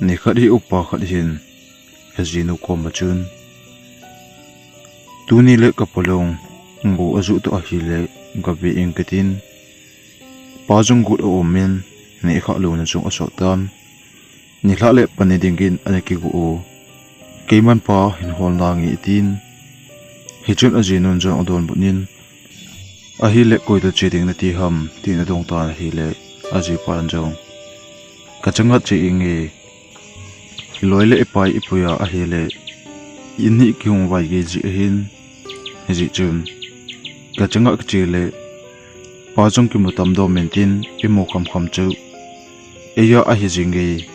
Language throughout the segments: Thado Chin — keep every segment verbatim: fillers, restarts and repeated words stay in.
Nikhat hi upa khat hin ajinu koma chun, tuni le kapalong go ajuh toh ahile gave inge katin, pa jong got aumin, nehkhah louna jong asot tan. Nilhah le pani dingin ana kigo u, keiman pa hin hol nange atin. Hichun ajinun jong adonbut in, ahile koi toh che ding nati ham, tin adong tan ahile, ajipan jong, kachanga che inge, iloi le ipai ipuiya ahile, in hi kihung vaigei ji ahin, hijeh chun, kachanga kache le, pa jong kimu tam domin tin, imu khamkham chu eiya ahi jinge,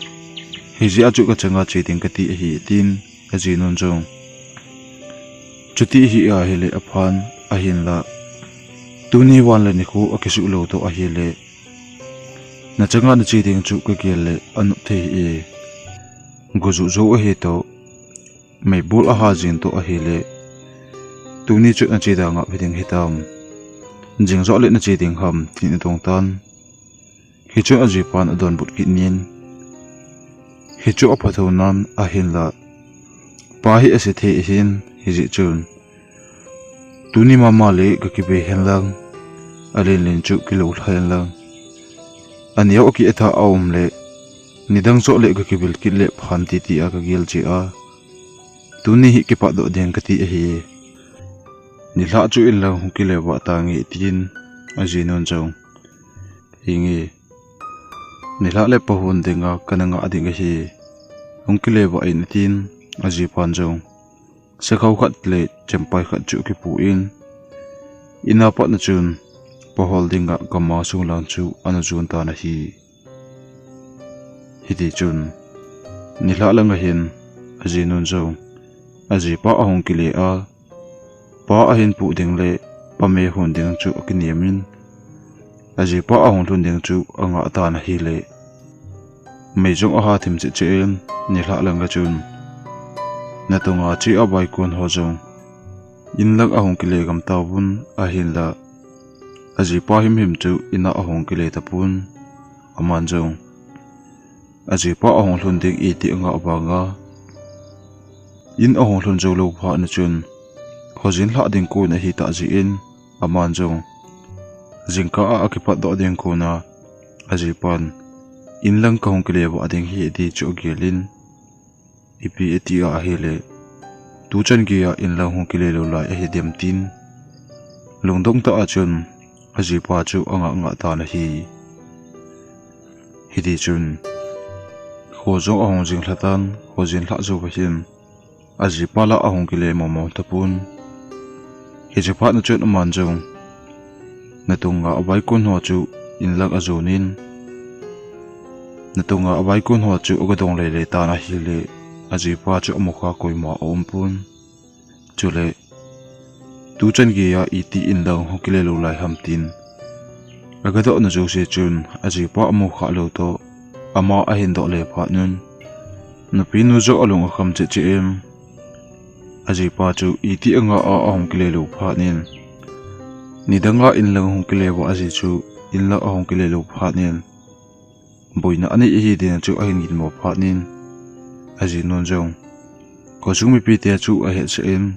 hijeh a chu kachanga che ding kati ahi, tin ajinun jong, chuti hi ahile aphan, ahinla, tuni van le nikho akisuh lou toh ahile, nachanga nache ding chu kagel le anop thei hih e, go juh jou ahi toh, meibol aha jing toh ahile, tuni chu nache danga hiding hitam, jing joh le nache ding ham, tin adong tan. Hichun ajipan adonbut kit in, hichu apha thounan ahinla, pa hi ase thei ahin, hijeh chun, tuni mama le gakibe henlang, alenlen chu kilou lha henlang, aneo akiatha aum le, nidang joh le gakibil kit le phan titi a kagel che a, tuni hi kipatdoh ding kati ahi. Nilhah chu inlang hung kile vah tange tin, ajinun jong, henge, nilhah le pahon dinga kana ngah ding ahi, hung kile vah in atin, ajipan jong, sakhao khat le chempai khat chu akipu in, ina patna chun, pahol dinga gammang sung lang chu ana jon tan ahi. Hitichun, nilhah langa hin, ajinun jong, ajipa ahung kile a, pa ahin puh ding le, pa me hon ding chu akinemin, ajipa ahung lhun ding chu angah tan ahile, mei jong aha thim cheh cheh in, nilhah langa chun, natunga che a vaikon ho jong, inlang ahung kile gam tauvin ahinla, ajipa himhim chu ina ahung kile tapon, aman jong, ajipa ahung lhun ding iti angah vanga, in ahung lhun jou lou phatna chun, khojin lhah ding kon ahitah jeh in, aman jong, jingkah a akipatdoh ding kona, ajipan, inlang kahung kile vah ding hi ati chu agelin, ipi ati ahile, tuchan geiya inlang hung kile lou lai ahidem tin, lungdong tah a chun, ajipa chu angah ngah tan ahi. Hitichun, kho jong ahung jing lhatan, khojin lhah jouva hin, ajipa la ahung kile momo tapon. Hiche phatna chun aman jong, natunga vaikon ho chu inlang ajonin, natunga vaikon ho chu aga dong lele tan ahile, ajipa chu amukha koima aumpon. Chule, tuchan geiya iti inlang hung kile lou lai ham tin, agadohna jouse chun ajipa amukhah lou toh, ama ahin doh le phatnun, nupinu jong alung akham cheh cheh in, ajipa chu iti angah a ahung kile lou phatnin, nidanga inlang hung kile vah aji chu inlang ahung kile lou phatnin, boina anei ahi ding chu ahin ginmo phatnin, ajinun jong, khosung mipite chu ahetsah in,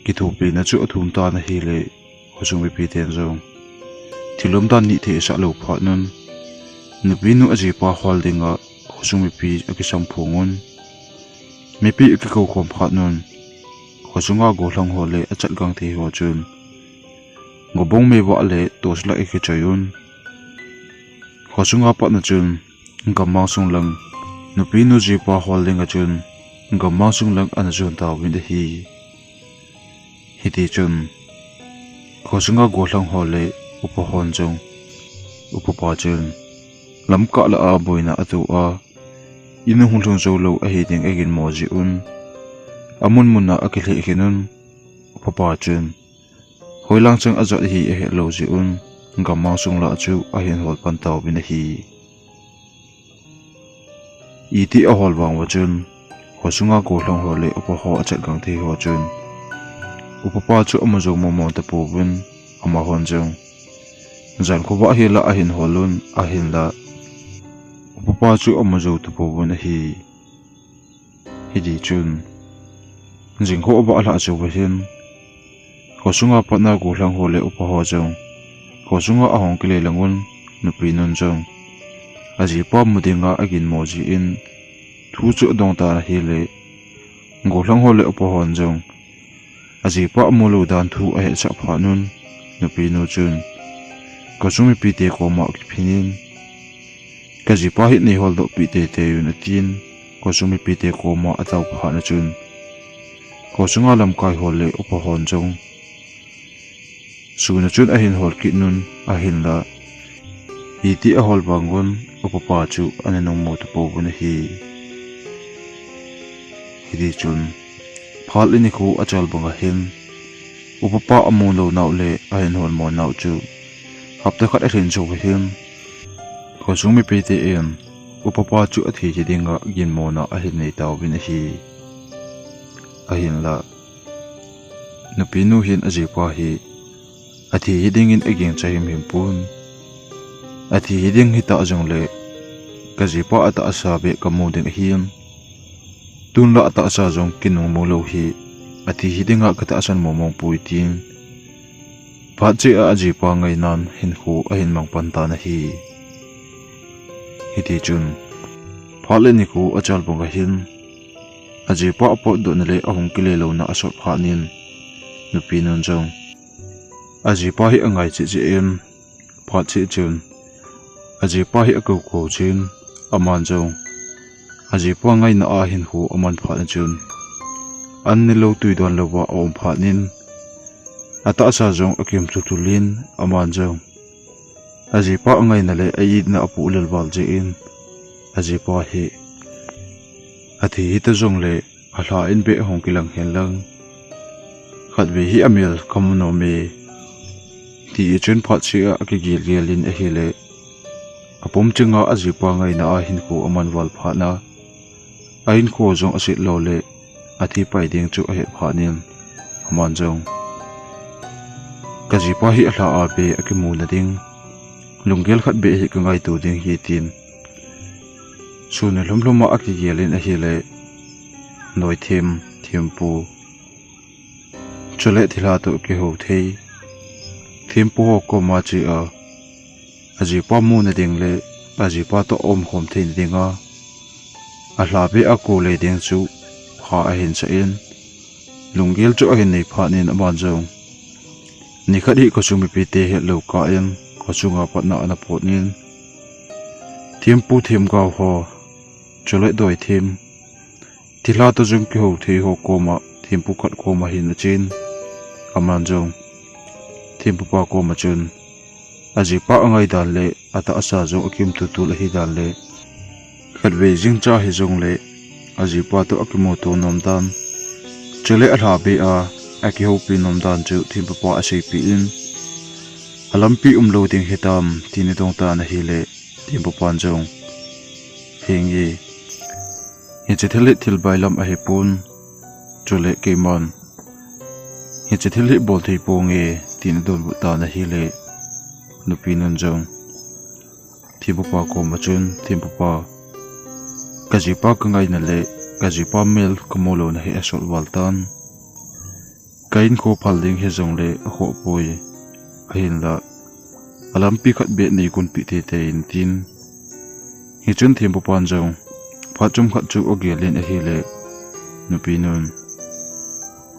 kithopina chu athum tan ahile, khosung mipiten jong, thil umdan nithei asah lou phatnun, nupinu ajipa hol dinga khosung mipi akisam phongun, mipi akikoukhom phatnun, khosunga gollhang ho le achatgangthei ho chun, gobong meivah le torchlight akichoiyun, khosunga patna chun, gammang sung lang, nupinu jipa hol dinga chun, gammang sung lang ana jon tauvin ahi. Hitichun, khosunga gollhang ho le upa hon jong, upapa chun, lamkah lah a boina ato a, in ahung lhun jou lou ahi ding aginmo jeh un, amun muna akilheh khin un, upapa chun, hoilang chang ajot ahi ahet lou jeh un, gammang sung lah chu ahin hol pan tauvin ahi. Iti ahol vang uva chun, khosunga gollhang ho le upa ho achatgangthei ho chun, upapa chu amu jou momo tapouvin, amahon jong, jan khovah hi la ahin holun, ahinla, Upa chu amu jou tapouvin ahi. Hiti chun, jing ho avah lhah jou uva hin, khosunga patna gollhang ho le upa ho jong khosunga ahung kile lang un, nupi nun jong ajipa mu dinga aginmo jeh in, thu chu adong tan ahile, gollhang ho le upa hon jong ajipa amu lou dan thu ahetsah phat un, nupi nu chun khosung mipite koma akiphin in, kajipa hi nei holdoh peh teitei un, atin, khosung mipite koma atao phat na chun, khosunga lamkai ho le upa hon jong sun a chun ahin hol kit un, ahinla, hiti ahol vang un, upa pa chu ana nung mu tapouvin ahi. Hiti chun, phat le nikho achal banga hin, upa pa amu lou nau le ahin hol mo nau chu, hapta khat alhin jou uva hin, khosung mipite in, upa pa chu athi hi dinga ginmona ahin nei tauvin ahi. Ahinla, nupi nu hin ajipa hi athi hi dingin agingcha himhim pon. Athi hi ding hita jongle, kajipa atahsa beh kamu ding ahin, tunla atahsa jong kinung mu lou hi, athi hi dinga katahsan mong mong poi, tin phat cheh a ajipa ngainan hinkho ahin mang pan tan ahi. Hiti chun, phat le nikho achal banga hin, ajipa apotdohna le ahung kile louna asot phat in, nupi nun jong ajipa hi angai cheh cheh in, phat cheh chun, ajipa hi akou kou chun, aman jong ajipa ngaina a hinkho aman phat na chun, an ne lou tui don louva aum phat in, atahsa jong akim thul thul in, aman jong ajipa angaina le a-itna apoh lel val jeh in, ajipa hi athi hita jongle, alha in beh ahung kilang hen lang, khatvei hi amel kamu nom e, ti chun phat cheh a akigel gel in ahile, apum chenga ajipa ngaina a hinkho aman val phat na, ahinkho jong aset lou le, athi pai ding chu ahet phat in, aman jong, kajipa hi alha a beh akimu na ding, lunggel khat beh hi kangaito ding ahi, tin sun a lhum lhum a akigel in ahile, noithem, thempu, chule thilha toh kihou thei thempu ho koma chea, ajipa muna ding le ajipa toh aumkhom theina dinga, alha beh a kou le ding chu pha ahin sah in, lunggel chu ahin nei phat in, aman jong nikhat hi khosung mipite hetlou kah in, khosunga patna ana pot in, thempu themgao ho, chule doithem, thilha toh jong kihou thei ho koma, thempu khat koma hin achen, aman jong thempu pa koma chun, ajipa angai dan le atahsa jong akim thul thul ahi dan le, khatvei jingcha hijongle, ajipa toh akimuto nom dan, chule alha beh a akihoupi nom dan chu thempu pa aseipeh in, alampi umlou ding hitam, tin adong tan ahile, thempu pan jong, henge, hiche thil hi thil bailam ahipon, chule keiman hiche thil hi bol thei ponge, tin adonbut tan ahile, nupi nun jong thempu pa koma chun, thempu pa, kajipa kangaina le kajipa mel kamu louna hi asot val tan, ka hinkho phal ding hijongle akhoh poi, ahinla alampi khat beh nei gonpeh teitei in, tin. Hichun thempu pan jong phat chomkhat chu agel in ahile, nupi nun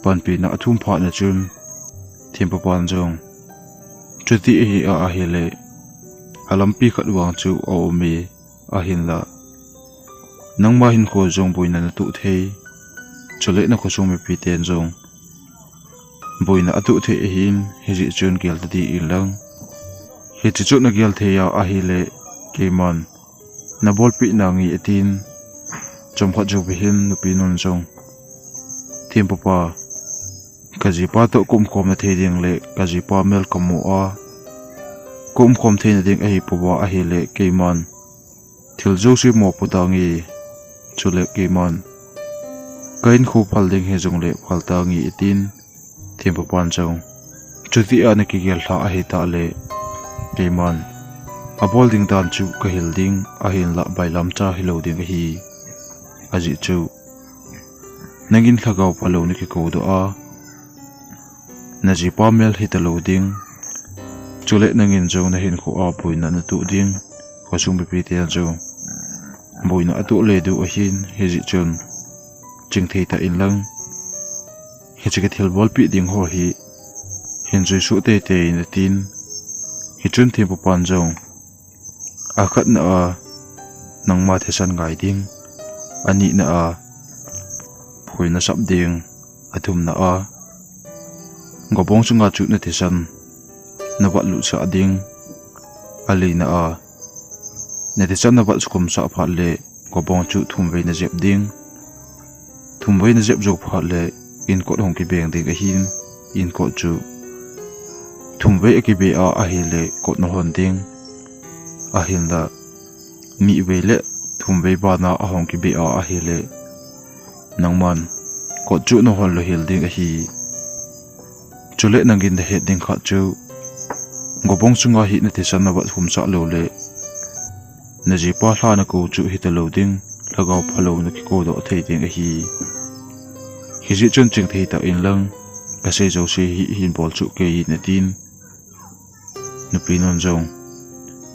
panpina athum phat na chun, thempu pan jong, chuti ahi a ahile, alampi khat vang chu aume, ahinla nangma hinkho jong boina natoh thei, chule nakhosung mipiten jong boina atoh thei ahin, hijeh chun gel tadih in lang, hiche chu nagel thei a ahile, keiman nabolpeh nange, atin, chomkhat jouva hin nupi nun jong, thempu pa, kajipa toh kaumkhom na thei ding le kajipa mel kamu a, kaumkhom theina ding ahipouva ahile, keiman thil jouse mopo tange, chule keiman ka hinkho phal ding hijongle phal tange, atin, thempu pan jong, chuti a nakigel lhah ahitah le, keiman Abol ding dan chu kahil ding, ahinlah bailamcha hilou ding ahi. Ajeh chu, nangin lhagao phalou nakikoudoh a, najipa mel hitalou ding. Chule nangin jong nahinkhoa boina natoh ding. Khosung mipiten jong boina atoh le diu ahin, hijeh chun chingthei tah in lang, hiche kathilbolpeh ding ho hi hin juisuh teitei in atin. Hichun thempupan jong, akhatna a, nangma thisan ngai ding. Anina a, phui nasap ding. Athumna a, gobong chunga chu nathisan navat lutsah ding. Alina a, nathisan navat sukhumsah phat le, gobong chu thumvei najep ding. Thumvei najep jou phat le, inkot hung kibeng ding ahin, inkot chu thumvei akibe a ahile kot nahon ding. Ahinla, nivei le thumvei bana ahung kibe a ahile, nangman kot chu nahon louhel ding ahi. Chule nangin nahet ding khat chu, gobong chunga hi nathisan navat sukhumsah lou le, najipa lha nakou chu hitalou ding, lhagao phalou nakikoudoh thei ding ahi. Hijeh chun chingthei tah in lang, kasei jouse hi hinbol chu kei in atin. Nupinun jong,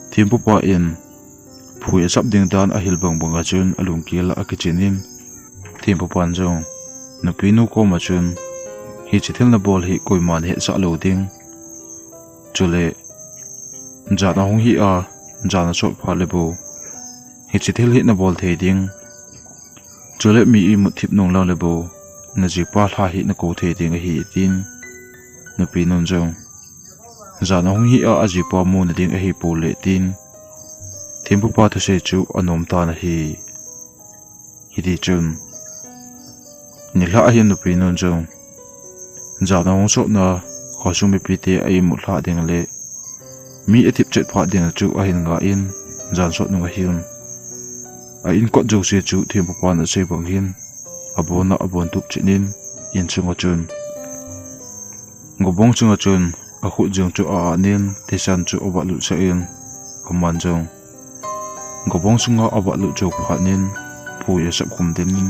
thempupa in phui asap ding dan ahil bangbanga chun alungkel a akichin in, thempupan jong, nupinu koma chun, hiche thil nabol hi koiman hetsah lou ding. Chule, jan ahung hi a, jan asot phat le bou, hiche thil hi nabol thei ding. Chule mi imut thip nung lang le bou, najipa lha hi nakou thei ding ahi atin. Nupinun jong, jan ahung hi a ajipa muna ding ahipoleh tin, thempupa thusei chu anom tan ahi. Hitichun, nilhah ahin nupinun jong, jan ahung sotna, khosung mipite a imut lhah ding le, mi athip chet phat ding chu ahin ngah in, jan sot nung ahin, a inkot jouse chu thempupan asei bang hin, abona abon tup chet in, insunga chun, gobong chunga chun, akhut jong chu a-an in, thisan chu avat lutsah in, aman jong, gobong chunga avat lut jou phat in, phui asap khum den in,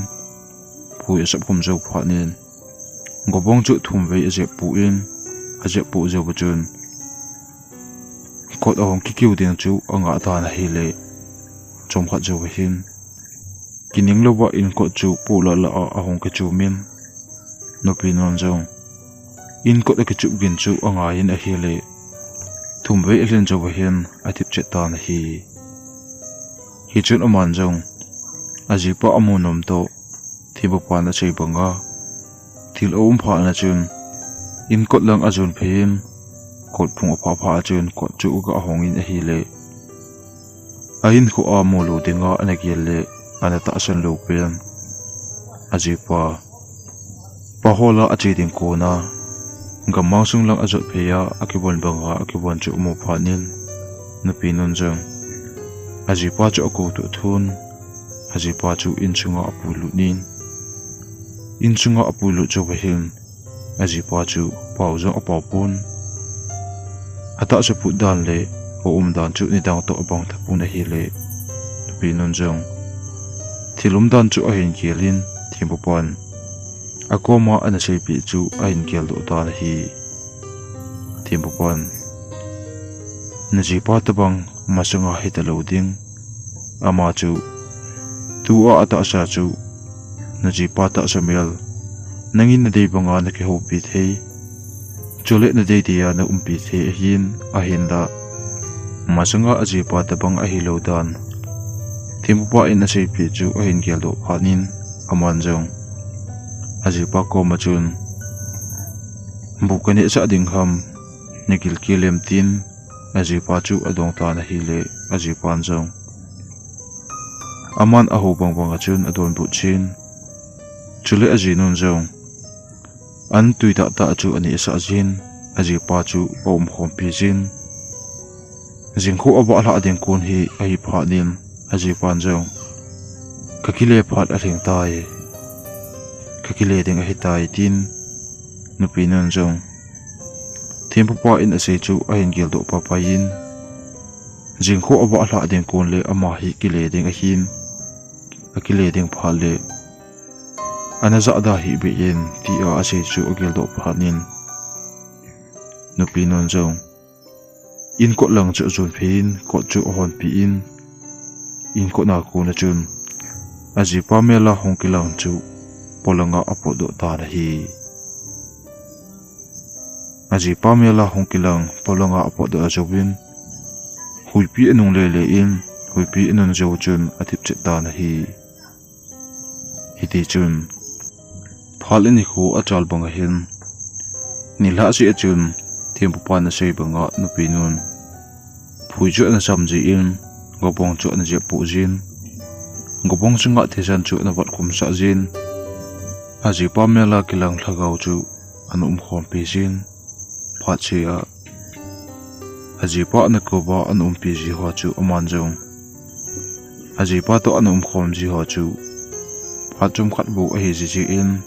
phui asap khum jou phat in, gobong chu thumvei ajep poh in, ajep poh jou a chun, kot ahung kikiu ding chu angah tan ahile, chomkhat jou ahin, kining louva inkot chu poh lah lah a ahung kichum in, nupinun jong, inkot akichup gin chu angai in ahile, thumvei alhin jou ahin, athip chet tan ahi. Hichun aman jong, ajipa amu nom toh, thempupan asei banga, thil aum phat na chun, inkot lang ajon phei in, kot phung aphah phah a chun kot chu aga hong in ahile, a inkho a mu lou dinga ana gel le, ana tahsan lou pen, ajipa, pahola ache ding kona, gammang sung lang ajot phei a, akivon banga akivon chu amu phat in, nupinun jong, ajipa chu akou toh thun, ajipa chu insunga apuilut in, insunga apuilut jou ahin, ajipa chu pao jong apao pon, atahsa put dan le aum dan chu nidang toh abang tapon ahile, nupinun jong, thil umdan chu ahin gel in, thempupan akoma ana seipeh chu ahin geldoh tan ahi. Thempupan, najipa tobang masanga hitalou ding. Ama chu, tua atahsa chu, najipa tahsa mel, nangin nadei banga nakihoupi thei. Chule nadei dei a naumpi thei ahin, ahinla, masanga ajipa tobang ahilou dan, thempupa in aseipeh chu ahin geldoh phat in, aman jong, ajipa koma chun, bu kanehsah ding ham, nagilkel em tin, ajipa chu adong tan ahile, ajipan jong, aman ahou bang banga chun adonbut jin. Chule ajinun jong, an tui tahtah chu anehsah jin, ajipa chu aumkhompi jin. Jingkho avah lhah ding kon hi ahi phat in, ajipan jong, kakile phat alhing tai, kakile ding ahitai tin, nupinun jong, thempupa in asei chu ahin geldoh paipai in, Jingkho avah lhah ding kon le ama hi kile ding ahin, akile ding phat le ana jahda hih beh in, tia asei chu ageldoh phat in, Nupi nun jong inkot lang chu ajon phei in, kot chu ahonpi in, inkot a kon a chun ajipa mel a hung kilang chu polanga apotdoh tan ahi. Ajipa mel a hung kilang polanga apotdoh a jouvin, huipi anung lele in, huipi anung jou chun athip chet tan ahi. Hiti chun, phat le nikho achal bang ahin, nilhah seh a chun, thempupan asei banga Nupi nun phui chu ana sam jin, gobong chu ana jep poh jin, gobong chunga thisan chu ana vat khum sah jin, ajipa mel a kilang lhagao chu ana umkhompi jin. Phat seh a, ajipa ana kouva ana umpi ji ho chu aman jong ajipa toh ana umkhom ji ho chu phat chomkhat bou ahi ji jin,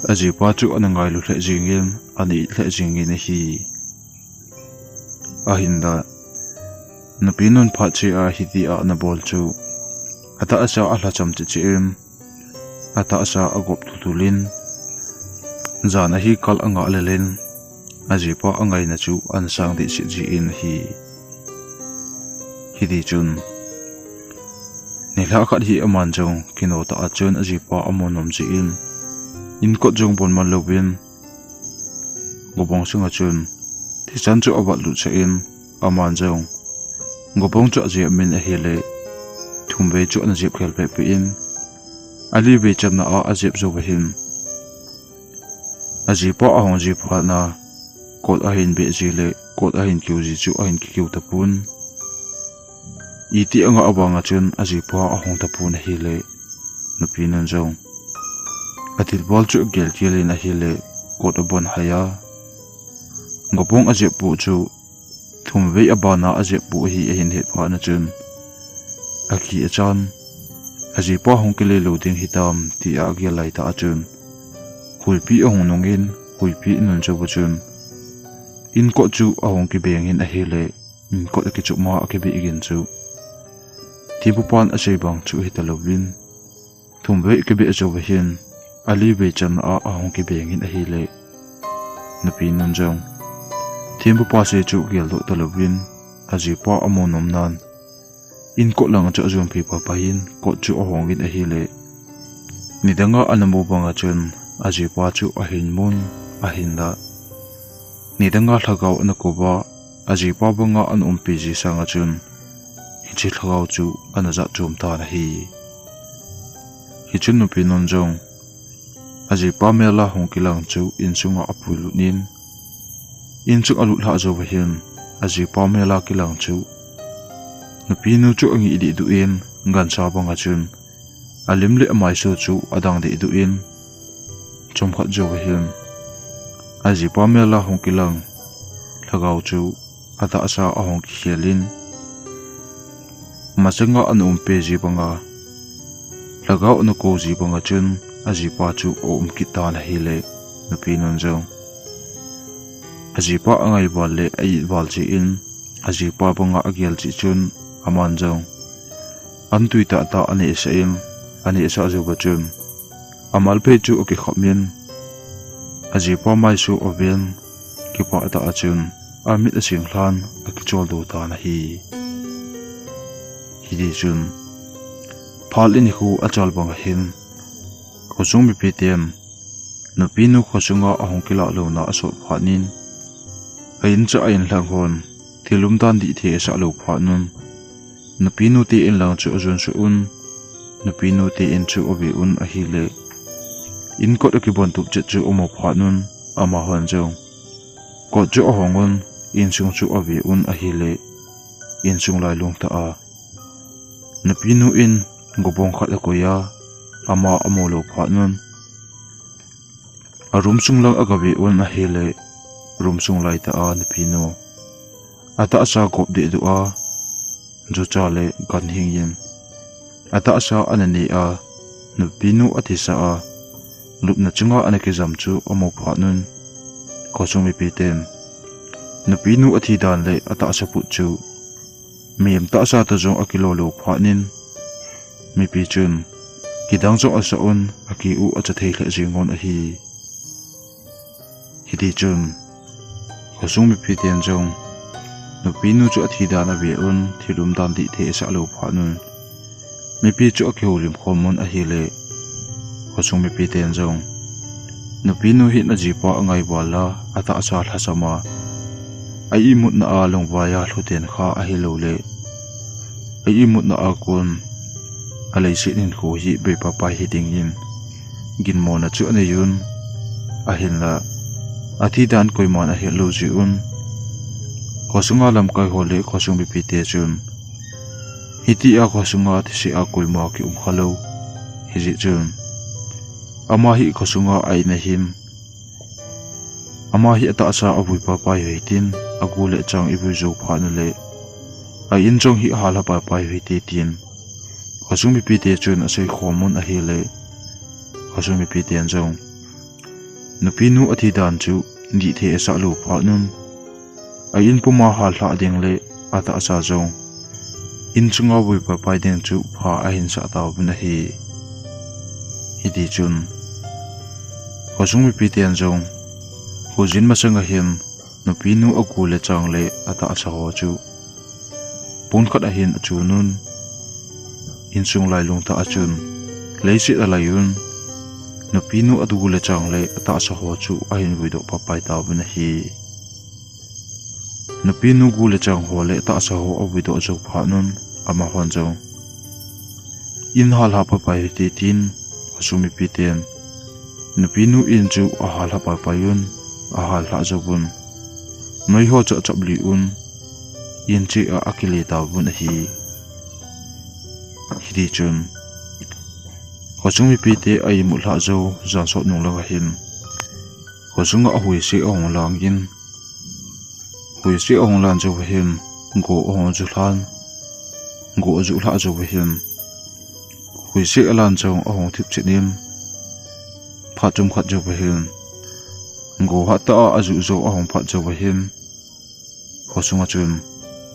ajipa chu ana ngailu lheh jingin, ana it lheh jingin ahi. Ahinla, Nupi nun phat seh a hitia ana bol chu atahsa alhacham cheh in, atahsa agop tultul in, jan ahi kal angah lel in, ajipa angaina chu ana sang dehset jin ahi. Hiti chun, nilhah khat hi aman jong kino tah a chun ajipa amu nom jin, inkot jong bon man louvin, gobong sunga chun thisan chu avat lut sah in, aman jong gobong chu ajep min ahile, thumvei chu ana jep khel pehpeh in, alivei channa a ajep jou ahin, ajipa ahung ji phat na, kot ahin beh ji le kot ahin keu ji chu ahin kikeu tapon. Iti angah vanga chun ajipa ahung tapon ahile, Nupi nun jong athilbol chu agel kel in ahile, kot abon hai a, gobong ajep poh chu thumvei abana ajep poh ahi ahin het phat na chun, aki achan, ajipa hung kile lou ding hitam tia agel laitah a chun, huipi ahung nungin, huipi anung jou a chun, inkot chu ahung kibeng in ahile, inkot akichop ma akibeh gin chu thempupan asei bang chu hita louvin, thumvei akibeh jou ahin, alivei channa a ahung kibeng in ahile, Nupi nun jong thempupa sei chu geldoh talouvin, ajipa amu nom nan, inkot lang chu ajon phei pha pha in, kot chu ahong in ahile, nidanga ana mu banga chun ajipa chu ahin mun, ahinla, nidanga lhagao ana kouva, ajipa banga ana umpi ji sanga chun, hiche lhagao chu ana jat chom tan ahi. Hichun Nupi nun jong ajipa mel a hung kilang chu insunga apuilut in, insung alut lhah jou ahin, ajipa mel a kilang chu Nupi nu chu angih dehduh in, gancha banga chun alim le amaisu chu adang dehduh in, chomkhat jou ahin, ajipa mel a hung kilang lhagao chu atahsa ahung kikhel in, masanga ana umpi ji banga, lhagao ana kou ji banga chun ajipa chu aum kit tan ahile, Nupi nun jong ajipa angai val le a-it val jeh in, ajipa banga agel jeh chun, aman jong an tui tahtah anehsah in, anehsah jou a chun, amalphei chu akikham in, ajipa maisu aven, kipah tah a chun amit asing lhan, akicholdo tan ahi. Hiti chun, phat le nikho achal bang ahin, khosung mipiten Nupi nu khosunga ahung kilah louna asot phat in, a-in cha a-inlhang hon thil umdan dih thei asah lou phat un, Nupi nu te in lang chu ajon suh un, Nupi nu te in chu ave un ahile, inkot akibon tup chet chu amu phat un, amahon jong kot chu ahong un, insung chu ave un ahile, insung lailung tah a Nupi nu in gobong khat akoi a, ama amu lou phat un, a room sung lang agave un ahile, room sung laitah a Nupi nu atahsa gop dehduh a, jucha le ganhing in atahsa ana ne a, Nupi nu athisa a, lupna chunga ana kijam chu amu phat un, khosung mipiten Nupi nu athi dan le atahsa put chu Mihem tahsa toh jong akilo lou phat in, mipi chun kidang jong asah un, akiu acha thei lheh jeng un ahi. Hiti chun, khosung mipi ten jong, nupinu chu athi dan ave un, thil umdan dih thei asah lou phat un, mipi chu akihoulim khom un ahile, khosung mipi ten jong, nupinu hin ajipa angai val a, atahsa lhasam a, a imutna a lungvai a lhuten kha ahilou le, a imutna a kon, a leiset hinkho hi beipapai hi dingin, ginmona chu anei un, ahinla, athi dan koiman ahet lou jeh un, khosunga lamkai ho le khosung mipi te chun, hitia khosunga thise a koima kium kha lou, hijeh chun, ama hi khosunga a in ahin, ama hi atahsa avui papai u hitin, agu le achang ivui jou phat u le, a in jong hi ahal lha papai u hite tin, khosung mipi te chun asei khom un ahile, khosung mipi ten jong, nupinu athi dan chu dih thei asah lou phat un, a in puma hal lhah ding le atahsa jong in chunga vui papai ding chu pha ahin sah tauvin ahi. Hiti chun, khosung mipi ten jong, khojin masang ahin, nupinu agu le achang le atahsa ho chu pon khat ahin achun un, insung lailung tah a chun, leiset alai un, nupinu agu le achang le atahsa ho chu ahin vuidoh papai tauvin ahi. Nupinu gu le achang ho le atahsa ho avuidoh jou phat un, amahon jong, in hal lha papai u hite tin, khosung mipi ten, nupinu in chu ahal lha papai un, ahal lhah jou un, noi ho chu achap lih un, in cheh a akile tauvin ahi. Hiti chun, khosung mipi te a imut lhah jou, jan sot nung lang ahin, khosunga huise ahung lang in, huise ahung lan jou ahin, go ahung ju lhan, go aju lhah jou ahin, huise alan jong ahung thip chet in, phat chomkhat jou ahin, go hat tah a aju jou ahung phat jou ahin, khosunga chun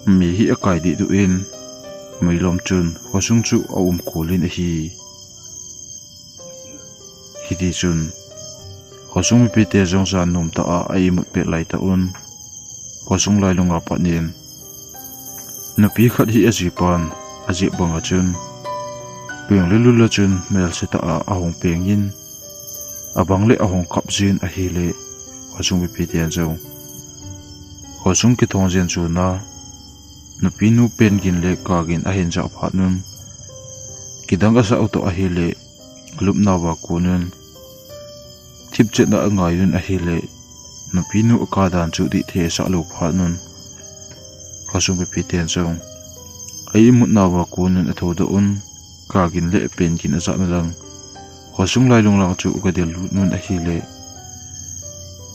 mi hi akai dehduh in, meilom chun khosung chu aum kul in ahi. Hiti chun, khosung mipi te jong jan nom tah a a imut pet lai tah un, khosung lailunga pat in, nupi khat hi ajipan ajep banga chun, peng le lul a chun melse tah a ahung peng in, abang le ahung kap jin ahile, khosung mipi ten jong, khosung kithong jen chun a, nupinu pen gin le ka gin ahin jah phat un, kidang asah u toh ahile, lupna uva kon un, thipchetna angai un ahile, nupinu aka dan chu dih thei asah lou phat un, khosung mipi ten jong, a imutna uva kon un athoudoh un, ka gin le pen gin ajahna lang, khosung lailung lang chu aga del lut un ahile,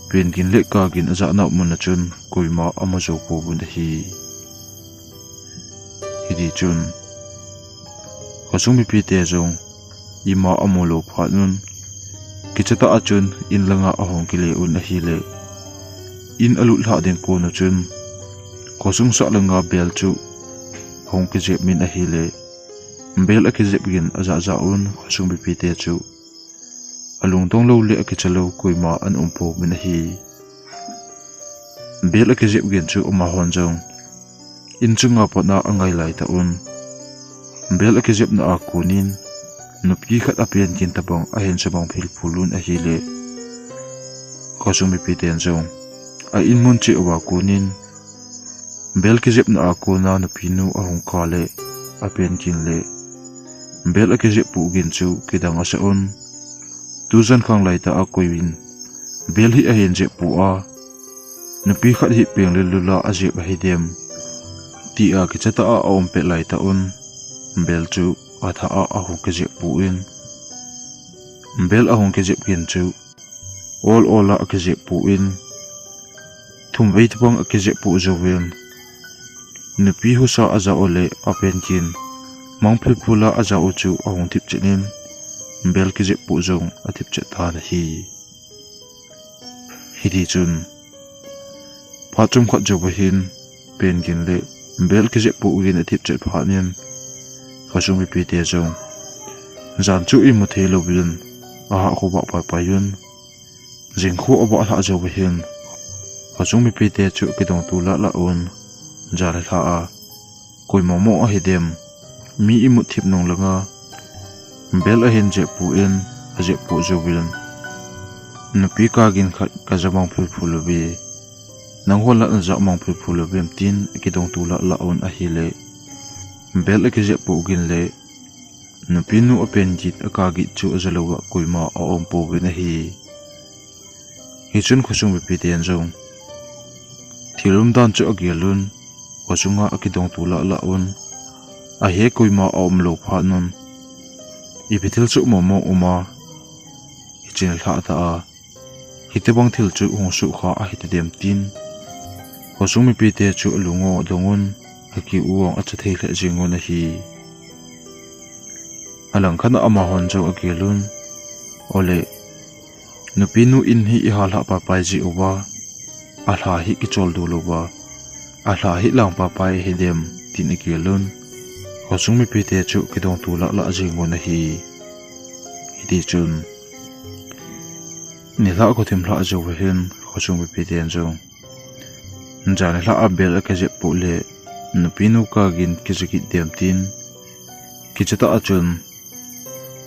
pen gin le ka gin ajahna mun a chun koima amu jou pouvin ahi. Hiti chun, khosung mipi te jong ima amu lou phat un, kicha tah a chun in langa ahung kile un ahile, in alut lhah ding kon u chun, khosung sah langa bel chu ahung kijep min ahile, bel akijep gin ajah jah un, khosung mipi te chu alungdong lou le akicha lou koima ana um pouvin ahi. Bel akijep gin chu amahon jong in chunga pat a angai lai tah un, bel akijepna a kon in, nupi khat apen gin tobang ahin samang philphul un ahile, khosung mipi ten jong a in mun cheh uva kon in, bel kijepna a kon a nupinu ahung ka le apen gin le bel akijep poh gin chu kidang asah un, tujan khang lai tah a koiyin bel hi ahin jep poh a, nupi khat hi peng le lul a ajep ahidem, tia kicha tah a aum pet lai tah un, bel chu athah a ahung kijep poh in, bel ahung kijep gin chu ol ol a akijep poh in, thumvei tobang akijep poh jouvin, nupi husa ajah u le apen gin mang philphul a ajah u chu ahung thipchet in, bel kijep poh jong athipchet tan ahi. Hiti chun, phat chomkhat jouva hin, pen gin le bel kijep poh gin athip chet phat in, khosung mipite jong jan chu imu thei louvin, ahah khovah paipai un. Jingkho avah lhah jou uva hin, khosung mipite chu kidongtu lah lah un, jan le lhah a koima mo ahi dem, mi imut thip nung langa bel ahin jep poh in, ajep poh jouvin, nupi kagin khat kaja mang phulphul uve, nangho lah naja mang phulphul uvem tin akidongtu lah lah un ahile, bel akijep poh gin le nupinu apen gin aka gin chu aja louva koima aum pouvin ahi. Hichun khosung mipiten jong thil umdan chu agel un, khosunga akidongtu lah lah un, ahi koima aum lou phat un, ipi thil soh momo um a, hiche lhah tah a, hitobang thil chu hung soh kha ahi tadem tin, khosung mipite chu alung u adong un, akiu u acha thei lheh jeng un ahi. Alangkhat a amahon jong agel un, ole, nupinu in hi ihal lhah paipai jeh uva, alha hi kicholdo louva, alha hi lang paipai ahi dem, tin agel un. Khosung mipite chu kidongtu lah lah jeng un ahi. Hitichun, nilhah khothim lhah jou uva hin, khosung mipiten jong jan le lhah a bel akijep poh le nupinu kagin kija kit dem tin, kicha tah a chun,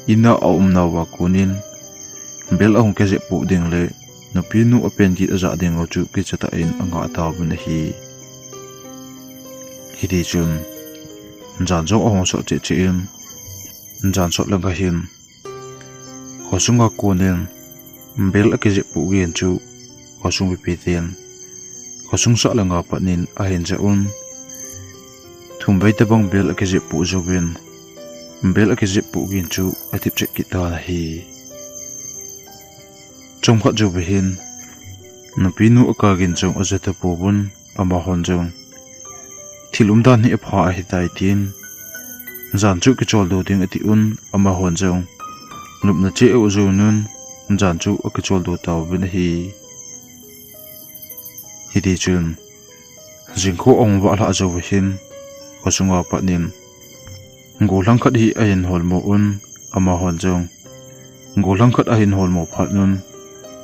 in a aumnauva konin, bel ahung kijep poh ding le nupinu apen gin ajah ding u chu kicha tah in angah tauvin ahi. Hitichun, jan jong ahung sot cheh cheh in, jan sot langa hin, khosunga konin bel akijep poh gin chu khosung mipiten khosung sah langa pat in ahin jah un. Thumvei tobang bel akijep poh jouvin, bel akijep poh gin chu athip chet kit tan ahi. Chomkhat jou uva hin, nupinu akagin jong aja tapouvun, amahon jong thil umdan hi apha ahitai tin, jan chu kicholdo ding ati un, amahon jong nopna cheh a ajoh un, jan chu akicholdo tauvin ahi. Hitichun, jingkho ahung vah lhah jou uva hin, khosunga pat in, gollhang khat hi ahin holmo un, amahon jong gollhang khat ahin holmo phat un,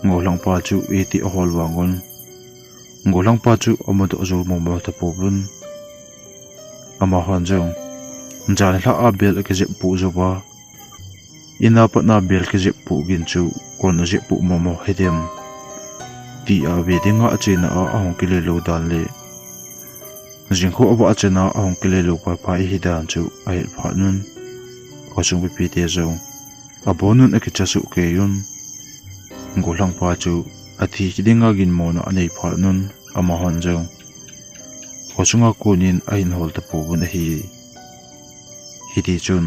gollhangpa chu iti ahol vang un, gollhangpa chu amudoh jou momo tapouvun, amahon jong jan le lhah a bel akijep poh jouva, in a pat a bel kijep poh gin chu koin ajep poh momo hidem, tia ve dinga achena a ahung kile lou dan le jingkho avah chena ahung kile lou paipai ahi dan chu ahet phat un, khosung mipite jong abonun akicha soh kei un. Gollhangpa chu athi kit dinga ginmona anei phat un, amahon jong khosunga konin ahin hol tapouvun ahi. Hitichun,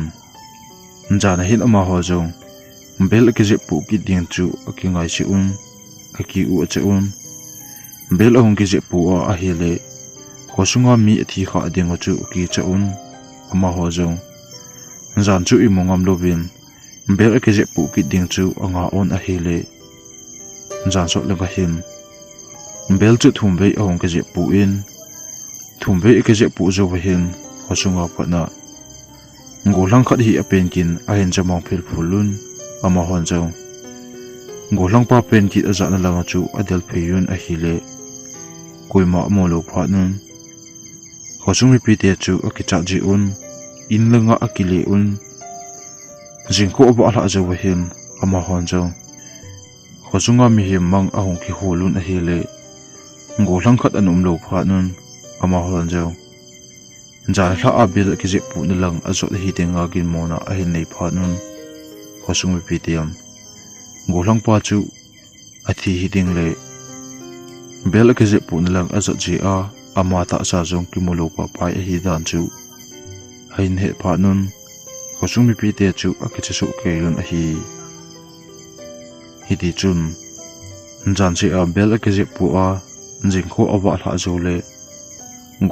jan a hin amaho jong bel akijep poh kit ding chu akingaisih un, akiu acha un. Bel ahung kijep poh a ahile, khosunga mi athi kha ding u chu akicha un, amaho jong jan chu imu ngam louvin, bel akijep poh kit ding chu angah un ahile, jan sot langa hin, bel chu thumvei ahung kijep poh in, thumvei akijep poh jouva hin, khosunga pat a gollhang khat hi apen gin ahin jamang philphul un, amahon jong gollhangpa pen gin ajahna langa chu adel phei un ahile, koima amu lou phat un, khosung mipite chu akichat jeh un, in langa akile un. Jingkho avah lhah jouva hin, amahon jong khosunga mihem mang ahung kihol un ahile, gollhang khat ana um lou phat un, amahon jong jan le lhah a bel akijep pohna lang ajot ahi dinga ginmona ahin nei phat un, khosung mipiten gollhangpa chu athi hiding le bel akijep pohna lang ajot jeh a ama tahsa jong kimu lou paipai ahi dan chu ahin het phat un, khosung mipite chu akicha soh kei un ahi. Hitichun, jan seh a bel akijep poh a, jingkho avah lhah jou le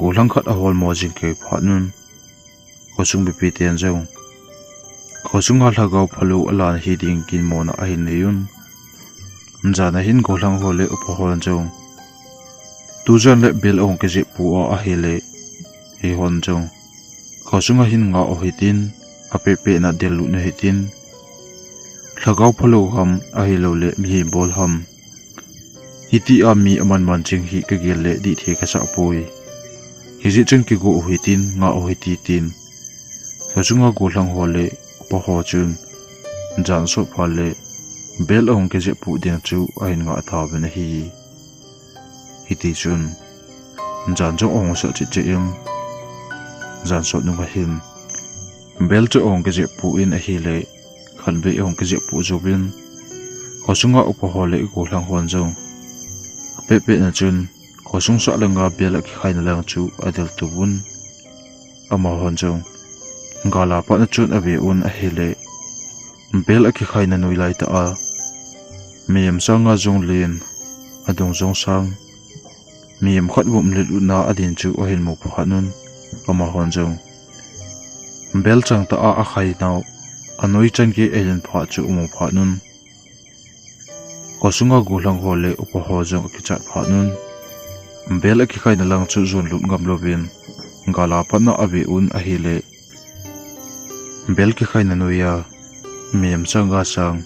gollhang khat aholmo jing kei phat un, khosung mipiten jong khosunga lhagao phalou alan ahi ding ginmona ahin nei un. Jan a hin gollhang ho le upa hon jong, tujan le bel ahung kijep poh a ahile, Eihon jong khosunga hin ngah u hitin, apehpeh na del lut u hitin, lhagao phalou ham ahilouleh mihem bol ham, hitia mi aman man jing hi kagel le dih thei kasah poi. Hijeh chun kigo u hitin, ngah u hite tin khosunga gollhang ho le upa ho chun jan sot phat le bel ahung kijep pu ding chu ahin ngah tauvin ahi. Hiti chun jan jong ahung sah cheh cheh in, jan sot nung ahin bel chu ahung kijep pu in ahile, khatvei ahung kijep pu jouvin, khosunga upa ho le gollhang hon jong apehpeh na chun khosung sah langa bel akikhaina lang chu adel tou vun. Amahon jong gal a pat na chun ave un ahile, bel akikhaina noi lai tah a mihem sanga jong len, adung jong sang, mihem khat vum lit utna adin chu ahin mu phat un. Amahon jong bel chang tah a akhai nau anoi chan gei ahin phat chu amu phat un. Khosunga gollhang ho le upa ho jong akichat phat un. Bel akikhaina lang chu jon lut ngam louvin gal a pat na ave un ahile, bel kikhaina noi a mihem sanga sang,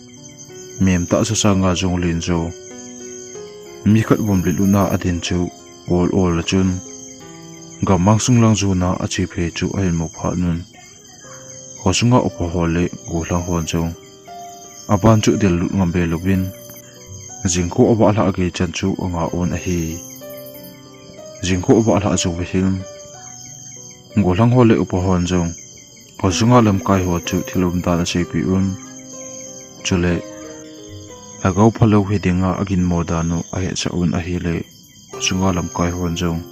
mihem tahsa sanga jong len jo, mi khat vum lit utna adin chu ol ol a chun gammang sung lang jona ache phei chu ahin mu phat un. Khosunga upa ho le gollhang hon jong aban chu del lut ngam be louvin, jingkho avah lhah gei chan chu angah un ahi. Jingkho avah lhah jou u hin, gollhang ho le upa hon jong khosunga lamkai ho chu thil umdan aseipeh un. Chule lhagao phalou hidinga aginmo dan u ahetsah un ahile, khosunga lamkai hon jong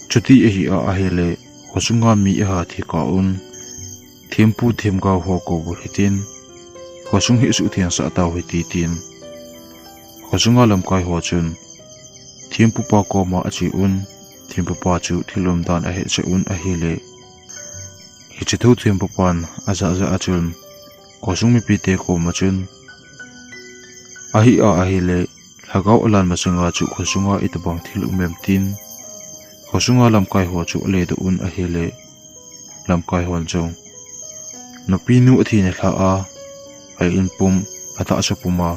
chuti ahi a ahile, khosunga mi aha thi kah un, thempu themgao ho kou u hitin, khosung hi suhtheng sah tau hite tin, khosunga lamkai ho chun thempupa koma ache un, thempupa chu thil umdan ahetsah un ahile, hiche thu thempupan ajah jah a chun khosung mipite koma chun, ahi a ahile, lhagao alan masanga chu khosunga itobang thil um em tin, khosunga lamkai ho chu aledoh un ahile, lamkai hon jong nupinu athi nilhah a, a-in pum, atahsa pum a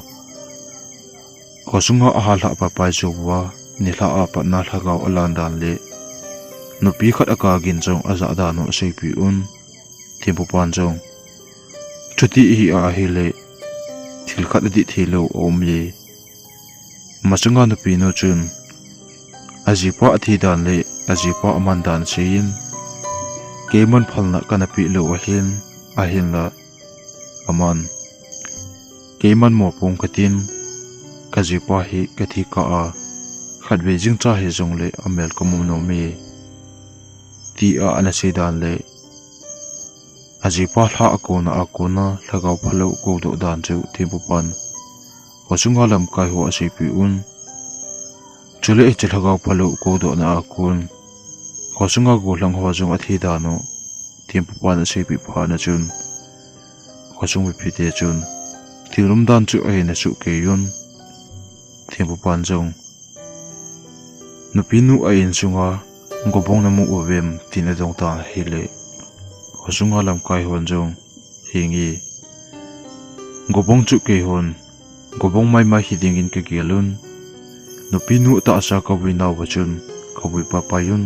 khosunga ahallhah paipai jou uva, nilhah a patna lhagao alan dan le nupi khat akah gin jong ajah dan u aseipeh un. Thempupan jong, chuti ahi a ahile, thil khat adih thei lou aum e. Masanga nupinu chun ajipa athi dan le ajipa aman dan aseiyin, keiman phalna kana peh lou ahin, ahinla aman keiman mopung katin, kajipa hi kathi kah a khatvei jingcha hijongle amel kamu nom e, tia ana sei dan le, ajipa lha akona, akona lhagao phalou koudoh dan chu thempupan khosunga lamkai ho aseipeh un. Chule hiche lhagao phalou koudohna a kon khosunga gollhang ho jong athi dan u thempupan aseipeh phat na chun, khosung mipite chun thil umdan chu ahin asuh kei un. Thempupan jong, nupinu a-insunga gobong namu uvem, tin adong tan ahile, khosunga lamkai hon jong, henge, gobong chu keihon gobong maimai hidingin kagel un. Nupinu tahsa kavui nauva chun kavui paipai un,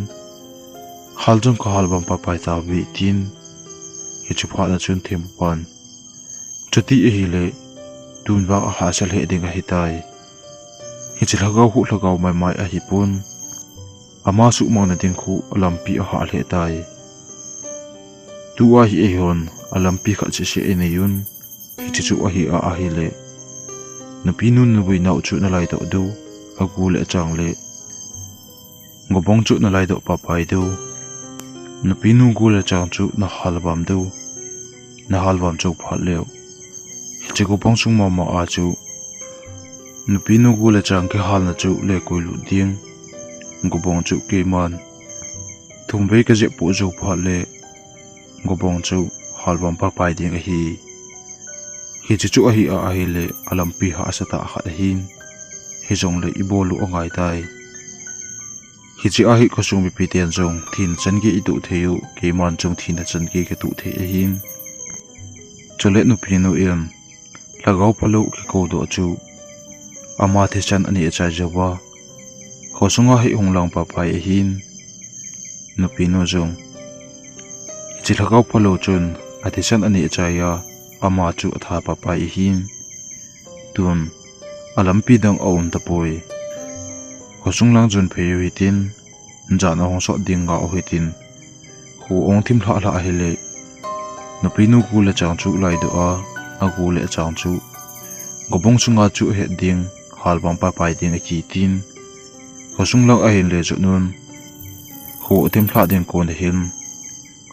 hal jong kahal vam paipai tauve, tin. Hiche phat na chun thempupan, chuti ahile, tun vang ahahsa lheh ding ahitai. Hiche lhagao khu lhagao maimai ahipon, ama suhmangna ding khu alampi ahah lheh tai. Tua hi eihon alampi khat sese inei un. Hiche chu ahi a ahile, nupinu navui nau chu nalaidoh diu, agu le achang le gobong chu nalaidoh paipai diu, nupinu gu le achang chu nahal vam diu. Nahal vam chou phat leu, hiche gobong sung mama a chu nupinu gu le achang kihalna chu lekoi lut ding. Gobong chu keiman thumvei kajep poh jou phat le, gobong chu hal vam paipai ding ahi. Hiche chu ahi a ahile, alampi hahsa tah khat ahin, hijongle ibol u angaitai. Hiche a hi khosung mipi ten jong thina chan gei ituh thei u, keiman jong thina chan gei katuh thei ahin. Chule nupinu in lhagao phalou kikoudoh chu ama thisan aneh achai jouva khosunga hi hung lang papai ahin. Nupinu jong hiche lhagao phalou chun athisan aneh achai a, ama chu atha papai ahin. Tun alampi dang aum tapoi. Khosung lang jon phei u hitin, jan ahung sot ding nga u hitin, kho ahung thim lhah lhah ahile, nupinu gu le chang chu laidoh a, agu le achang chu gobong sunga chu ahet ding, halvam papai ding akitin, khosung lang ahin le jot un, kho athim lhah ding kon ahin,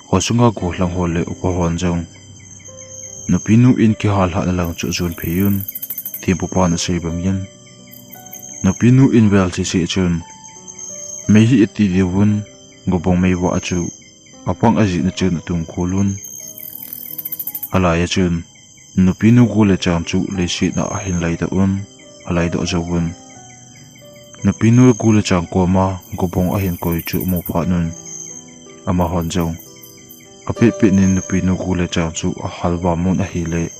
khosunga gollhang ho le upa hon jong nupinu in kihal lhahna lang chu ajon phei un, thempupan asei bangin, nupinu in vel sese chun, mei hi ati diuvin, gobong meivah chu apang ajihna chun atung kol un. Alai a chun nupinu gu le chang chu leiset a ahin laidoh un, alaidoh jouvun, nupinu gu le chang koma gobong ahin koi chu amu phat un, amahon jong apet pet in nupinu gu le chang chu ahalvam un ahile,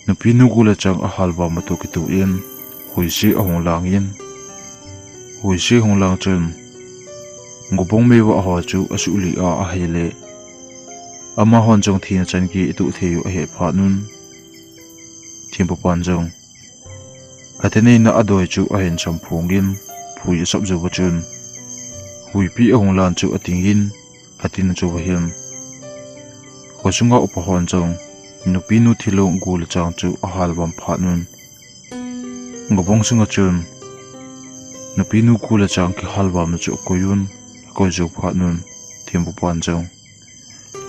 nupinu gu le chang ahalvam u toh kitoh in huise ahung langin, huise hung lang chun gobong meivah ho chu asuh lih a ahile, amahon jong thina chan gei ituh thei u ahet phat un, thempupan jong athaneina adoi chu ahin samphongin, phui asap jouva chun huipi ahung lan chu atingin, atin jouva hin khosunga upa hon jong nupinu thilong gu le chang chu ahalvam phat un, gobong sunga chun nupinu gu le chang kihalvamna chu akoi un, akoi jou phat un, thempupan jong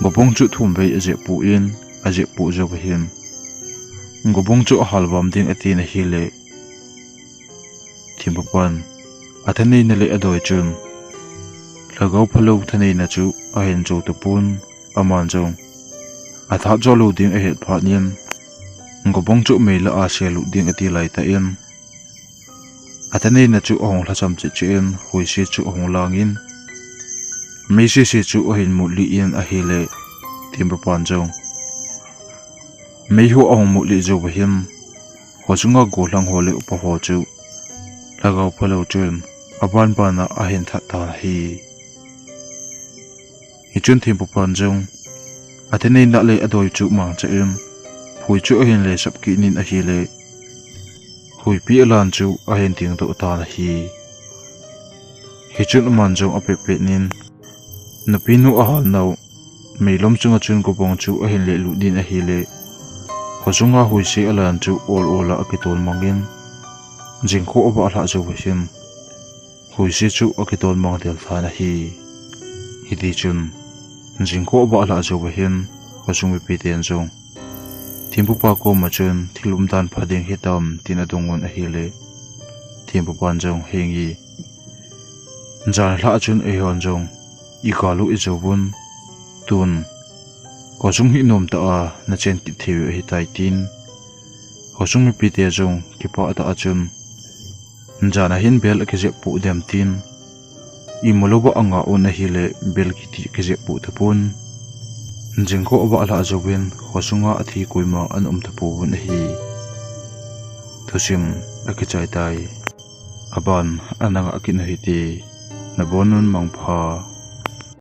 gobong chu thum vei ajep pon, ajep pon jouva hin gobong chu ahalvam ding atin ahile, thempupan athaneina le adoi chun lhagao phalou thaneina chu ahin jou tapon, aman jong athat jo lou ding ahet phat in, gobong chu mei lah a selut ding ati laitah in, athaneina chu ahung lhasam cheh cheh in huise chu ahung langin, mei sese chu ahin mut lih in ahile, thempupan jong mei ho ahung mut lih jouva hin khosunga gollhang ho le upa ho chu lhagao phalou chun aban ban a ahin that tan ahi. Hichun thempupan jong athaneina le adoi chu mangcha in phui chu ahin le sap kit in ahile, huipi alan chu ahin dingdoh tan ahi. Hichun aman jong apet pet in nupinu ahalnau meilom chunga chun gobong chu ahin lelut in ahile, khosunga huise alan chu ol ol a akitol mangin, jingkah avah lhah jouva hin huise chu akitol mang del tan ahi. Hitichun jingkah avah lhah jouva hin khosung mipi ten jong thempupa koma chun thil umdan pha ding hitam tin adong un ahile, thempupan jong, henge, jan lhah chun eihon jong igal u ijouvun, tun khosung hi nomtah a nachen kit thei u ahitai tin, khosung mipite jong kipah tah a chun, jana hin bel akijep poh dem tin, imalouva anga un ahile bel kiti kijep poh tapon, jingkah avah lhah jouvin khosunga athi koima ana um tapouvin ahi. Thusim akichai tai. Aban ana ngah kit u hite. Nabonun mangpha.